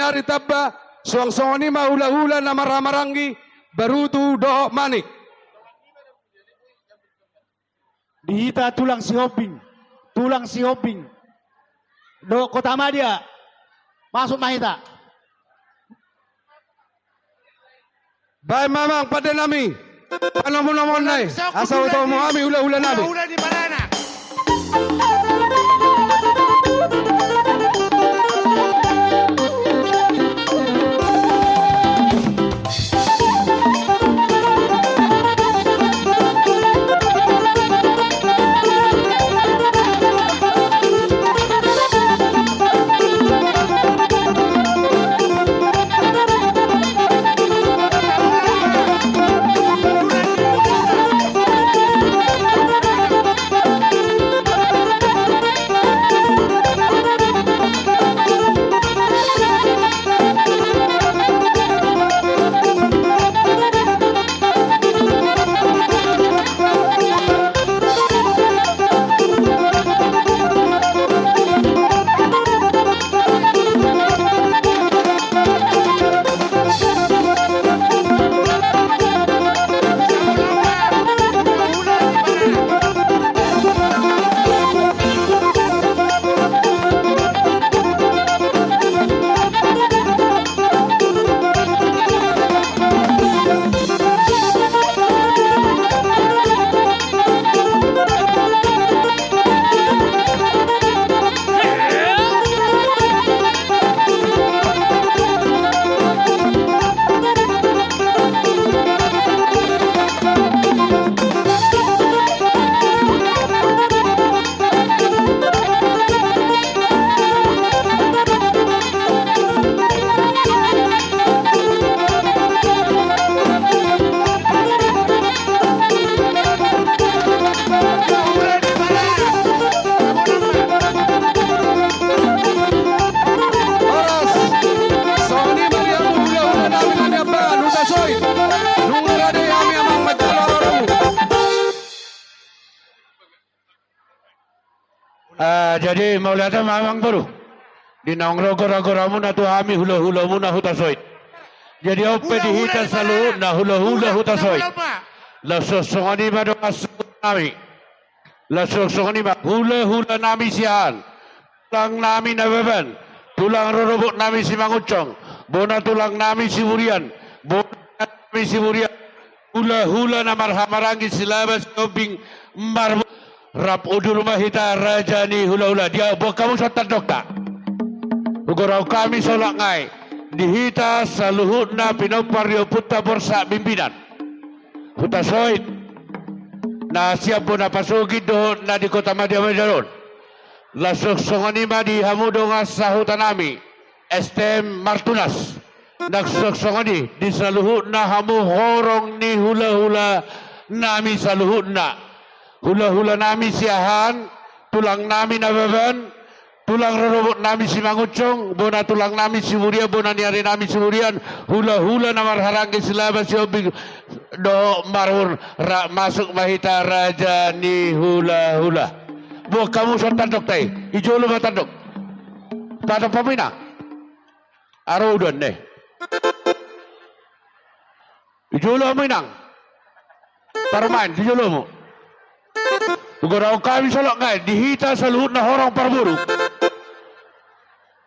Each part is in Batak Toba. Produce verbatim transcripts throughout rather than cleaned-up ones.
Ari Tamba, suang songon i ma hulahula na marhahamaranggi, Barutu dohot Manik. Di hita tulang Sihombing, tulang Sihombing dohot Kotamadya, masuk ma hita. Baen ma amang pande nami panomunomuon na i, asa hutomu hami hulahula nami. Horas. Songon i ma di hamu hulahula nami na niambangan, Hutasoit. Nunga rade hami amang manjalo haroramu. Ah, jadi mauliate ma amang boru. Di naung ro goragoramuna tu hami hulahulamuna Hutasoit. Jadi on pe di hita saluhutna hulahula Hutasoit. Laos songon i ma dongan sahuta nami. Laos songon i ma hulahula nami Siahaan, tulang nami Nababan, tulang rorobot nami Simangunsong, bona tulang nami Siburian, bona nami Siburian, hulahula na marhahamaranggi Silaba Sihombing Marmur, rap udur ma hita raja ni hulahula. Dia, boan hamu songon tandokta. Hugorahon hami solak ngai di hita saluhutna pinompar ni ompunta Borsak Bimbinan, Hutasoit, na sian bona pasogit dohot na di Kotamadya Medan on. Laos songon i ma di hamu dongan sahuta nami S T M Martunas. Laos songon i di saluhutna hamu horong ni hulahula nami saluhutna. Hulahula nami Siahaan, tulang nami Nababan, tulang rorobot nami Simangunsong, bona tulang nami Siburian, bona ni ari nami Siburian, hulahula na marhahamaranggi Silaba Sihombing dohot Marmur, rap masuk ma hita raja ni hulahula. Boan hamu songon tandokta i, di jolo ma tandok. Tandok paminang. Aro udan ne. Di jolo hamu inang. Parumaen, di jolo hamu. Hugorahon hami solak ngai di hita saluhutna horong parboru.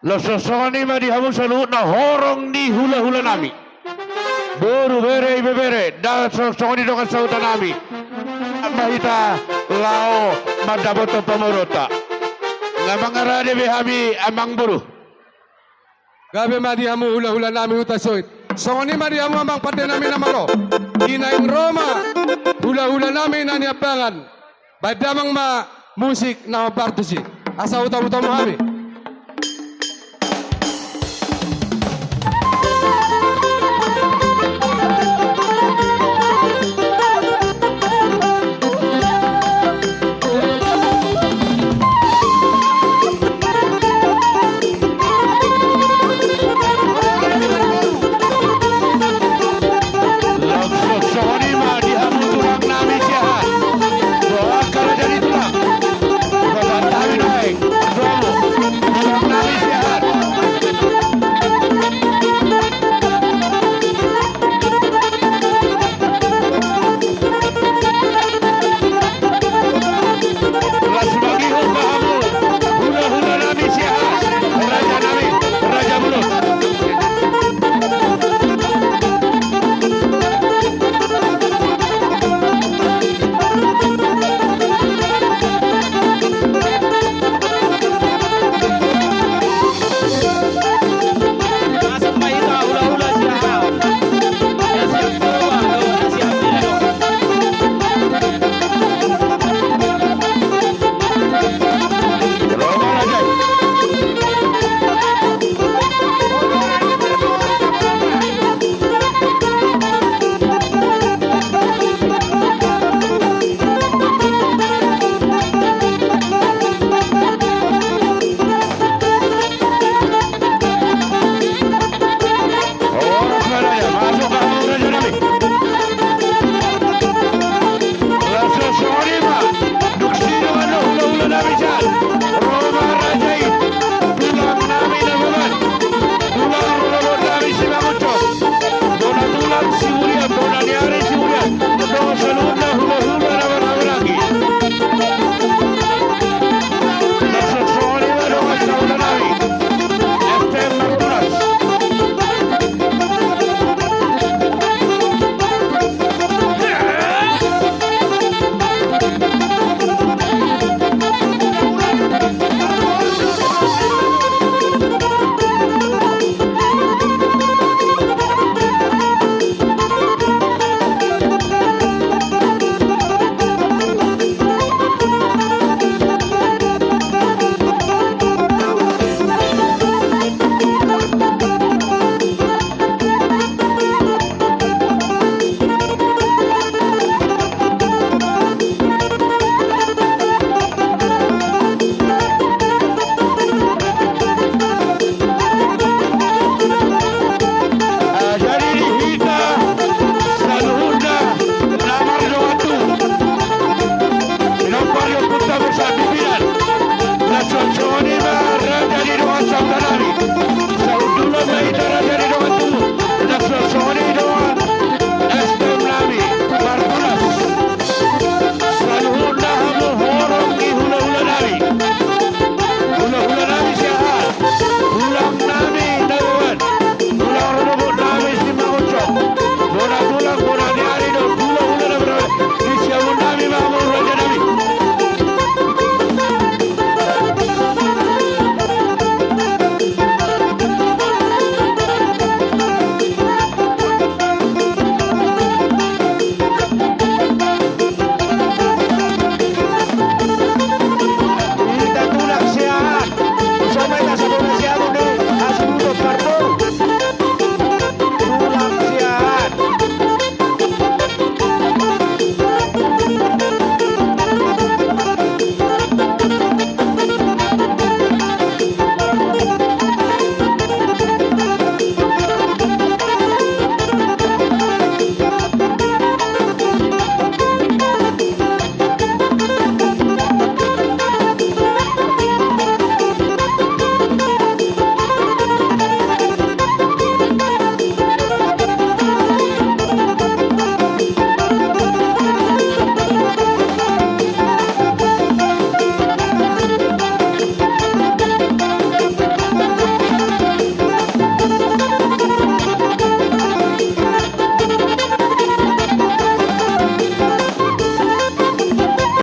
Laos songon i ma di hamu saluhutna horong ni hulahula nami. Boru, bere, ibebere, da songon i dongan sahuta nami. Asa hita laho mandapothon pamoruonta. Nga mangarade be hami amang boru. Gabe ma di hamu hulahula nami Hutasoit. Songon i ma di hamu amang pande nami na malo. Di naeng ro ma hulahula nami na niambangan, baen damang ma musik na hombar tusi, asa hutamutomu hami.